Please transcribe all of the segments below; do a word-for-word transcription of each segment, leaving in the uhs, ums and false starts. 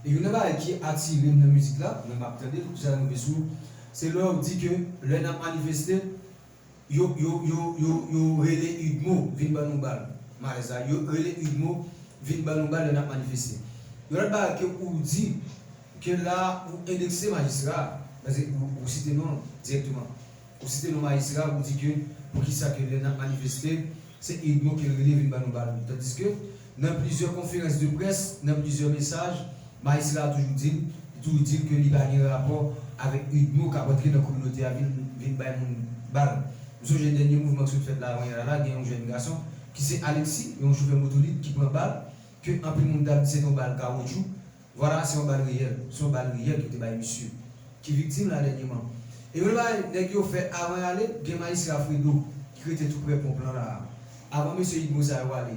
E youn nan bagay ki atire m nan mizik la, mwen m ap tande l, sa rive sou, se lè w di ke lè n ap manifeste, yo, yo, yo, yo, yo rele Udmo vin ban nou bal. Malèz la, yo rele Udmo vin ban nou bal lè n ap manifeste. Yon lòt bagay ke ou di, ke la ou endekse majistra a, paske ou, ou site non l dirèkteman. Ou site non majistra a, ou di ke poukisa ke lè n ap manifeste, se Udmo ke l rele vin ban nou bal. Tandiske nan plizyè konferans de près, nan plizyè mesaj, majistra a toujou di l, li toujou di l ke li pa gen rapò avèk Udmo k ap antre nan kominote a vin, vin bay moun bal. M sonje dènye mouvman ki sot fèt la avanyè la, la, gen yon jèn gason ki se Alexis, yon chofè moto lib ki pran bal, ke anpil moun t ap di se te yon bal kawotchou. Vwala, se yon bal reyèl. Se yon bal reyèl ki te bay misye, ki viktim la dènyèman. E yon bagay nèg yo fè avan y ale, gen majistra Fredo ki rete tou prè ponp lan la. Avan mesye Udmo sa yo ale,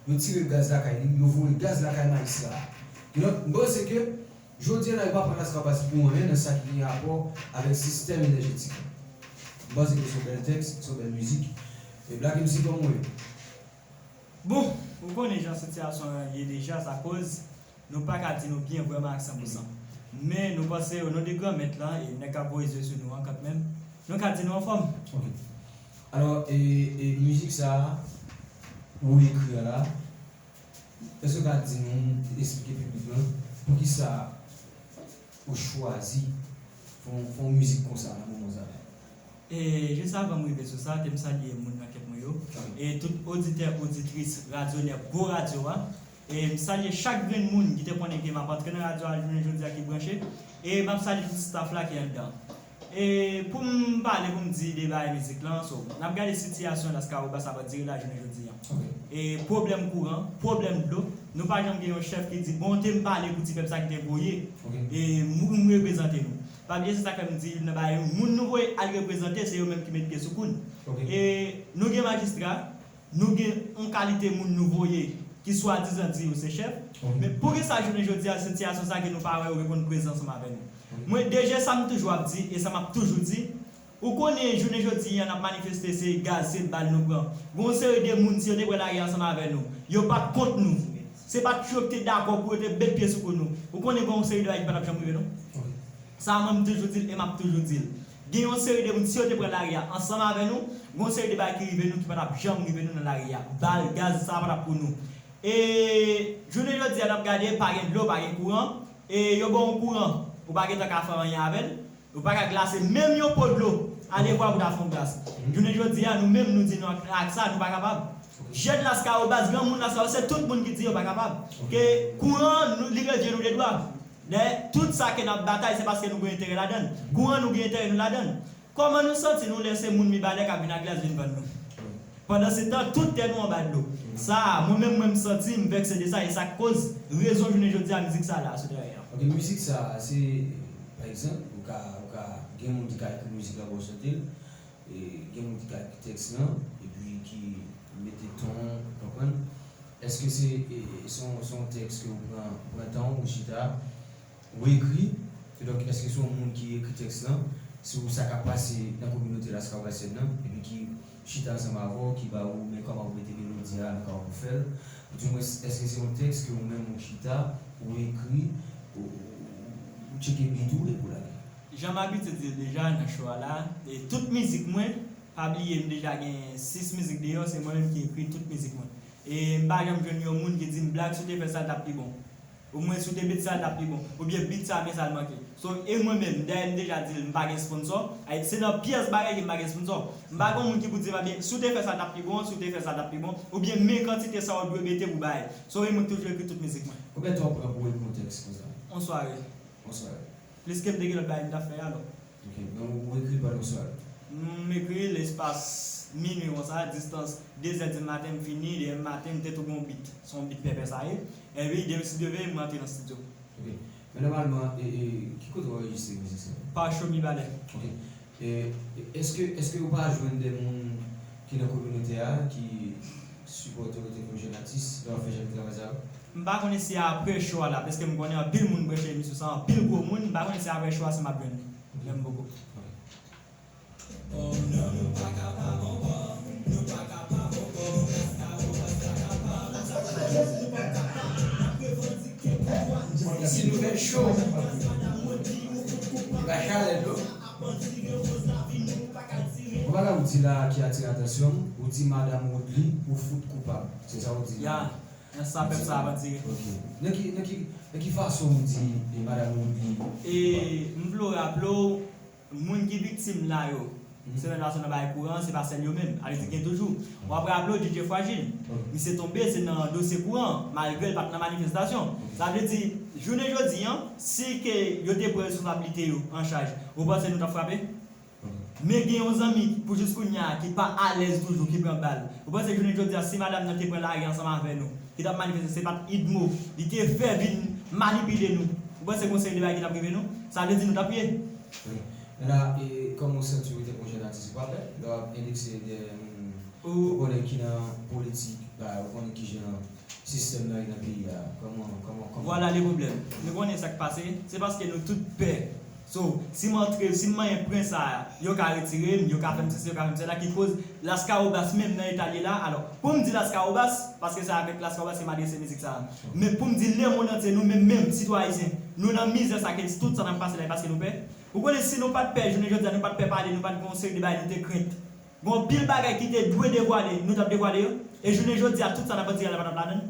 yo tire gaz lakay li, yo voye gaz lakay majistra a. Donk, m panse ke jodi a la, yo pa pran Lascahobas pou anyen nan sa ki gen rapò avèk sistèm enèjetik la. M panse ke se yon bèl tèks, se yon bèl mizik. E Black M C kòman w ye? Bon, ou konnen jan sitiyasyon an ye deja, sa koz nou pa ka di nou byen vrèman ak san pou san. Men nou panse o non de Granmèt lan e nèg k ap voye zye sou nou an kantmenm, nou ka di nou anfòm. Ok. Alò, e, e mizik sa a, ou ekri a la, èske w ka di nou, eksplike piblik lan, poukisa ou chwazi fè yon, fè yon mizik konsa nan moman sa la? E jis avan m rive sou sa, ke m salye moun nan kèk mwen yo. E tout oditè, oditris Radyo Nèf, gwo radyo a. E m salye chak grenn moun ki te konnen ke m ap antre nan radyo a jounen jodi a ki branche. E m ap salye tout staff la ki anndan. E pou m pale, pou m di de bagay mizik lan, so, n ap gade sitiyasyon Lascahobas ap andire la jounen jodi a. E pwoblèm kouran, pwoblèm dlo, nou pa janm gen yon chèf ki di, "Bon, te m pale pou ti pèp sa ki te voye, e m, m reprezante nou." Pa bliye, se sa k fè m di, youn nan bagay, moun nou voye al reprezante, se yo menm ki met pye sou kou n. E nou gen majistra, nou gen yon kalite moun nou voye ki swadizan di yo se chèf. Men poukisa jounen jodi a, sitiyasyon sa ke nou pa wè yo reponn prezan ansanm avè nou? Mwen, D J, sa m toujou ap di, e sa m ap toujou di, ou konnen, jounen jodi a, n ap manifeste, se gaz, se bal nou pran. Gen yon seri de moun, si yo te pran lari a ansanm avè nou, yo pa t kont nou. Se pa t yo ki te dakò pou yo te met pye sou kou nou. Ou konnen gen yon seri de bagay ki pa t ap janm rive nou. Sa a, mwen, m toujou di l e m ap toujou di l. Gen yon seri de moun, si yo te pran lari a ansanm avè nou, gen yon seri de bagay ki rive nou ki pa t ap janm rive nou nan lari a. Bal, gaz, sa pa t ap pou nou. E jounen jodi a, n ap gade, pa gen dlo, pa gen kouran. E yo ba w yon kouran, ou pa gentan ka fè anyen avè l. Ou pa ka glase menm yon po dlo. Alevwa pou ta fè yon glas. Jounen jodi a, nou menm, nou di nou ak, ak sa, nou pa kapab. Jèn Lascahobas, granmoun Lascahobas, se tout moun ki di yo pa kapab. Ke kouran, nou, li revyen nou de dwa. Lè tout sa ke n ap batay, se paske nou gen enterè ladan l. Kouran, nou gen enterè nou ladan l. Kòman nou santi nou lè se moun Mibalè k ap vin ak glas vin vann nou? Pandansetan, tout tè nou anba dlo. Sa a, mwen menm, mwen, m santi m vèkse de sa, e sa k koz rezon jounen jodi a mizik sa la sou teren an. Ok, mizik sa a, se, pa egzanp, ou ka, ou ka, gen moun ki ka ekri mizik la, pou w chante l, e gen moun ki ka ekri tèks lan, epi ki mete ton, ou konprann? Èske se, e, e, se yon, se yon tèks ke ou pran, pran tan w, ou chita, ou ekri? Donk, èske se yon moun ki ekri tèks lan, sou sa k ap pase nan kominote Lascahobasienne nan, epi ki chita ansanm avè w, ki ba ou, men kòman pou mete melodi a, men kòman pou fè l? Oudimwens, èske se yon tèks ke ou menm ou chita, ou ekri, ou, ou, ou tcheke beat ou epi ou lage? Jan m abitye di l deja nan show a la, e tout mizik mwen, pa bliye m deja gen sis mizik deyò, se mwen menm ki ekri tout mizik mwen. E m pa janm jwenn yon moun ki di m, "Black, si w te fè sa, l t ap pi bon." Omwen, si w te met sa, l t ap pi bon. Oubyen, beat sa, men sa l manke. So, e mwen menm, dayè m deja di l, m pa gen sponsò. Ay, se nan pyès bagay ke m pa gen sponsò. M pa gen moun ki pou di m, "Ebyen, si w te fè sa, l t ap pi bon, si w te fè sa, l t ap pi bon." Oubyen, men kantite sa w dwe mete pou bay. So, e mwen k toujou ekri tout mizik mwen. Konbyen tan w pran pou w ekri yon tèks konsa? Yon sware. Yon sware. Plis ke m te gen lòt bagay m t ap fè alò. Ok, men ou ekri pandan w sware? M ekri lespas minui konsa, distans de zè di maten m fini, de maten m te tou gon bit. Se yon bit pèpè sa ye. Epi demen si Dye vle, m rantre nan estidyo. Ok. Men nòmalman, e, e, ki kote w anrejistre mizik sa yo? Pa Show Mibalè. Ok. E, e, èske, èske ou pa jwenn de moun ki nan kominote a, ki sipòte w antanke jèn atis, lè w ap fè jan de travay sa yo? M pa konnen si apre show a la, paske m konnen anpil moun branche emisyon sa, anpil gwo moun, m pa konnen si apre show a si m ap jwenn li. Menm poko. Si nou fè cho, e pa chalè dlo. Yon bagay ou di la ki atire atansyon m, ou di Madanm Woodly ou fout koupab. Se sa ou di la? Ya, nan sa pèp sa ap atire. Ok. Nan ki, nan ki, nan ki fason ou di e Madanm Woodly? E m vle w raple w, moun ki viktim la yo, semèn pase nan bagay kouran, se pa sèl yo menm. Ale di gen toujou. W ap raple w D J Fragile. Misye tonbe, se nan dosye kouran, malgre l pa t nan manifestasyon. Sa vle di, jounen jodi an, si ke yo te pran responsablite yo an chaj, ou panse nou t ap frape? Men gen yon zanmi pou jis kounye a ki pa alèz toujou, ki pran bal. Ou panse jounen jodi a, si madanm nan te pran lari ansanm avè nou, ki t ap manifeste, se pa t Idmo li te fè vin manipile nou, ou panse gon seri de bagay ki t ap rive nou? Sa vle di nou t ap ye. Wi. Men la, e, kòman w santi w etan yon jèn atis, ou pa pè lè w ap endekse dèyè moun ou konnen ki nan politik, ba, ou konnen ki jan sistèm nan ye nan peyi a? Kòman, kòman, kòman? Vwala le pwoblèm. Nou konnen sa k pase. Se paske nou tout pè. So, si m antre, si m manyen pwen sa a, yo ka retire m, yo ka fè m sesi, yo ka fè m sela, ki koz Lascahobas menm nan eta l ye la. Alò, pou m di Lascahobas, paske se avèk Lascahobas ke m adrese mizik sa a. Men pou m di lemonn antye, nou menm menm, sitwayen, nou nan mizè sa ke tout sa n ap pase la, e paske nou pè. Ou konnen si nou pa t pè, jounen jodi a, nou pa t pè pale, nou pa t gen yon seri de bagay nou te krent. Gen anpil bagay ki te dwe devwale, nou t ap devwale yo. E jounen jodi a, tout sa n ap antre la pa t ap ladan l.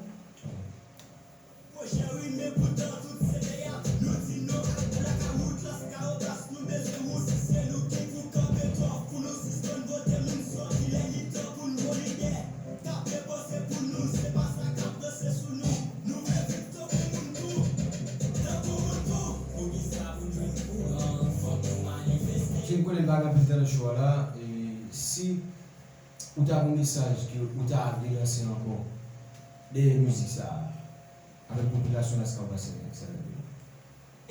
Pwojè wi, men poutan tout se deyap. Nou di non ak blakawout, Lascahobas, nou bezwen ou. Si se nou ki pou kanpe twò pou nou sispann vote moun sòt, li lè li tan pou n gon lidè. K ap depanse pou nou, se pa sa k ap panse sou nou. Nou vle viv tankou moun tou, tankou moun tou. Poukisa pou n jwenn kouran, fòk nou manifeste. Ken konnen m pa gen anpil tan nan show a la, e si ou ta gon mesaj ke ou ta vle lanse ankò dèyè mizik sa a avèk popilasyon Lascahobas, Sèlèk yo?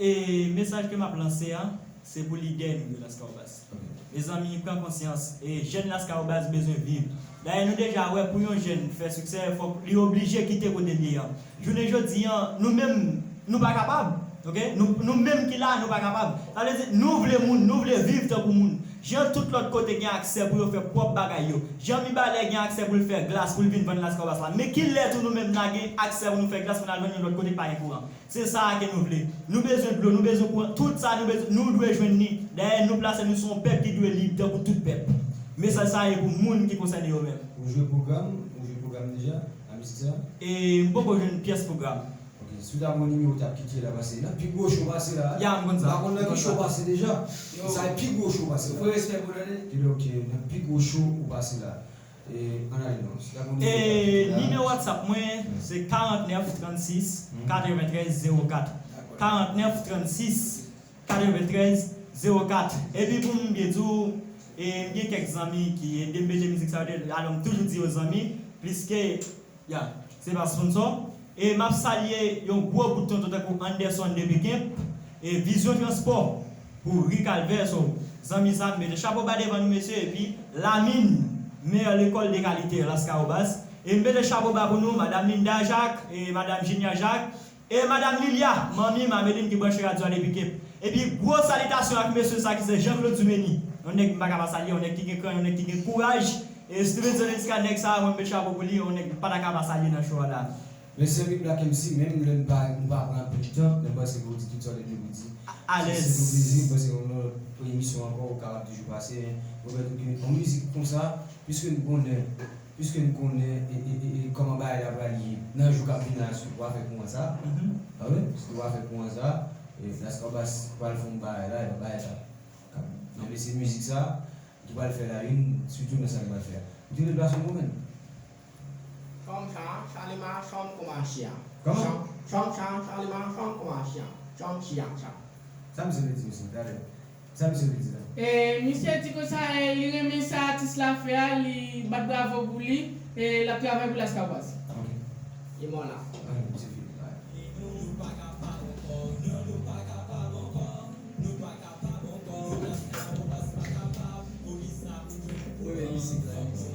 E mesaj ke m ap lanse a, se pou lidè nou yo Lascahobas. Ok. Mezanmi, pran konsyans, e jèn Lascahobas bezwen viv. Dayè, nou deja wè pou yon jèn fè siksè, fòk li oblije kite kote l ye an. Jounen jodi an, nou menm, nou pa kapab. Ok? Nou, nou menm ki la, nou pa kapab. Sa vle di, nou vle moun, nou vle viv tankou moun. Jan tout lòt kote gen aksè pou yo fè pwòp bagay yo. Jan Mibalè gen aksè pou l fè glas, pou l vin vann Lascahobas la. Men kilè tou nou menm n a gen aksè pou nou fè glas, pou n al vann yon lòt kote k pa gen kouran? Se sa a ke nou vle. Nou bezwen dlo, nou bezwen kouran, tout sa nou bezwen, nou dwe jwenn li. Dayè, nou plase nou se yon pèp ki dwe lib, tankou tout pèp. Mesaj sa a e pou moun ki konsène yo menm. Ou jwe pwogram, ou jwe pwogram deja, nan mizik sa? E m poko jwenn pyès pwogram. Ok, si w ta gon nimewo w t ap kite la, paske nan pi gwo show pase la. Ya, m konn sa. M pa konn nan ki show pase deja. Sa e pi gwo show pase la. Fè respè pou Dani. Ebyen, ok, nan pi gwo show ou pase la. E, ann ale non. Si w ta gon nimewo w t ap kite la. E nimewo WhatsApp mwen, se karantnèf trannsis katreventrèz zewo kat. Dakò. Karantnèf trannsis katreventrèz zewo kat. Epi pou m byen di w, e, m gen kèk zanmi ki ede m mete mizik sa yo, alò m toujou di yo zanmi, pliske Ya, se pa sponsò. E m ap salye yon gwo bout tonton tankou Anderson depi Kemp, e Vizyon Transpò pou Ri Kalvè, so, zanmi sa, m mete chapo ba devan nou, mesye, epi Lamine, meyè lekòl de kalite Lascahobas. E m mete chapo ba pou nou, Madam Linda Jacques, e Madam Jinia Jacques, e Madam Lilia, manmi m, Ameline ki branche radyo a depi Kemp. Epi gwo salitasyon ak mesye sa ki se Jean Claude Dumeni. Yon nèg m pa ka pa salye, yon nèg ki gen kran, yon nèg ki gen kouraj. E Steven Zelenska, nèg sa a, mwen met chapo pou li, yon nèg m pa ta ka pa salye nan show a la. Mèsi anpil Black M C, menm lè n pa, nou pa pran anpil tan, men m panse ke w di tout sa w te gen pou di. Alèz. Se, se yon plezi, m panse yon lòt emisyon ankò, ou kapab toujou pase, men Robert, ou gen yon mizik konsa, piske n konnen, piske n konnen, e, e, e, e, kòman bagay la pral ye nan jou k ap vini la, si w a fè kouran sa, pa vre? Si w a fè kouran sa, e, Lascahobas pral fè yon bagay la, e bagay sa. Nan mesye mizik sa, ki pral fè la youn, sitou nan sa li pral fè a. Ou te vle plase yon mo menm? Chòm cha, chalima, chòm kòman chia. Kòman? Chòm, chòm cha, chalima, chòm kòman chia. Chòm chia, cha. Sa misye vle di, mesye, talè? Sa misye vle di la? E, misye di konsa, e, li renmen sa atis la fè a, li bat bravo pou li, e l ap travay pou Lascahobas. Ok. Li mò la. Ok, misye fini. Alright. Premye misik la.